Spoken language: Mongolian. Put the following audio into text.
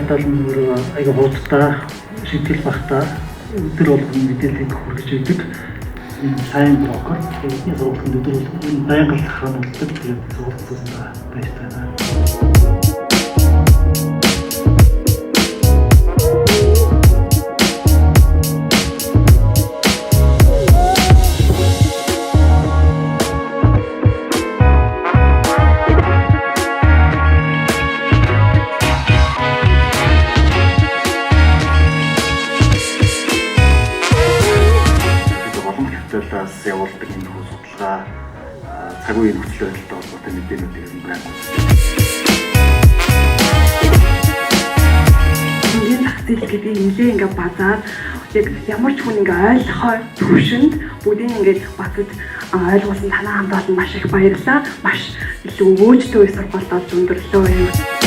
Капитал нь өөрөө аягүй хурдтай, шийтгэл багтаа өдөр болгон мэдээллийг хүргэж өгдөг. Энэ сайн брокер. Тэгээд эдний сургалтанд өдөр болгон байнга л ханагладаг. Тэгээд сургалт үзсэн баяртай байна. Олон капиталаас явуулдаг энэ хүү судалгаа цаг үеийн нөхцөл байдалтай холбоотой мэдээлүүдийг ер нь байнга үздэг. Мөнгөний зах зээл гэдэг нэлээ ингээ базаад яг ямар ч хүн ингээ ойлгохоор төвшөнд бүгдийг ингээд бацад ойлгуулсан танаа хамт олон маш их баярлалаа. Маш илүү өөжтэй үе сургалт олж өндөрлөө.